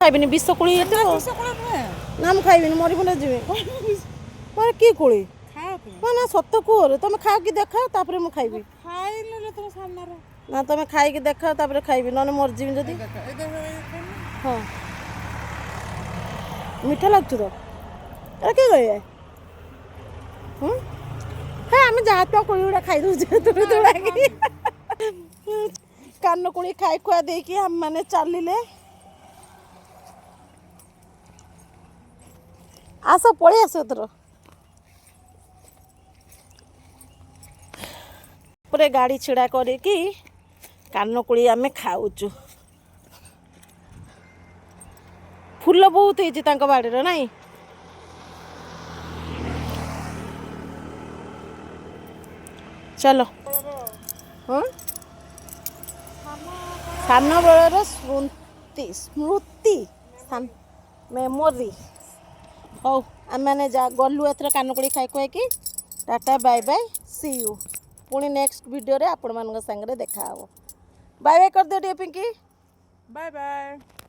ଖାଇବିନି, ବିଷ କୋଳି ହେଇଥିବ। ବିଷ କୋଳି ନୁହେଁ। ନା, ମୁଁ ଖାଇବିନି, ମରି ମୁଣ୍ଡ ଯିବି। ମାନେ କି କୋଳି? ଖାଅ ତୁମେ। ନା ନା, ସତ କୁହରେ, ତମେ ଖାଅ କି ଦେଖାଅ, ତାପରେ ମୁଁ ଖାଇବି। ଖାଇନେଲେ ତୁମ ସାମ୍ନାରେ। ନା, ତମେ ଖାଇକି ଦେଖାଅ, ତାପରେ ଖାଇବି, ନହେଲେ ମରିଯିବି ଯଦି। ଦେଖ, ଏଇ ଦେଖ, ଏଇ ଖାଇନି। ହଁ, ମିଠା ଲାଗୁଛି ତ। ଏଟା କି କୋଳି? ହୁଁ, ହେ, ଆମେ ଯାହା ତ କୋଳି ଗୁଡ଼ା ଖାଇ ଦେଉଛେ ତୁଳି ତୁଳାକି। କାନ କୋଳି ଖାଇ ଖୁଆ ଦେଇକି ଆମେମାନେ ଚାଲିଲେ। ଆସ, ପଳେଇ ଆସ ଏଥର। ଉପରେ ଗାଡ଼ି ଛିଡ଼ା କରିକି କାନକୋଳି ଆମେ ଖାଉଛୁ। ଫୁଲ ବହୁତ ହେଇଛି ତାଙ୍କ ବାଡ଼ିରେ, ନାଇଁ? ଚାଲ। ହଁ, ସାନ ବେଳର ସ୍ମୃତି, ସ୍ମୃତି, ମେମୋରି। ହଉ, ଆମେମାନେ ଯା ଗଲୁ ଏଥର କାନକୋଳି ଖାଇ ଖୁଆଇକି। Tata, bye bye, see you. ପୁଣି ନେକ୍ସଟ ଭିଡ଼ିଓରେ ଆପଣମାନଙ୍କ ସାଙ୍ଗରେ ଦେଖା ହେବ। ବାଏ ବାଏ କରିଦିଅ ଟିକେ ପିଙ୍କି। Bye bye.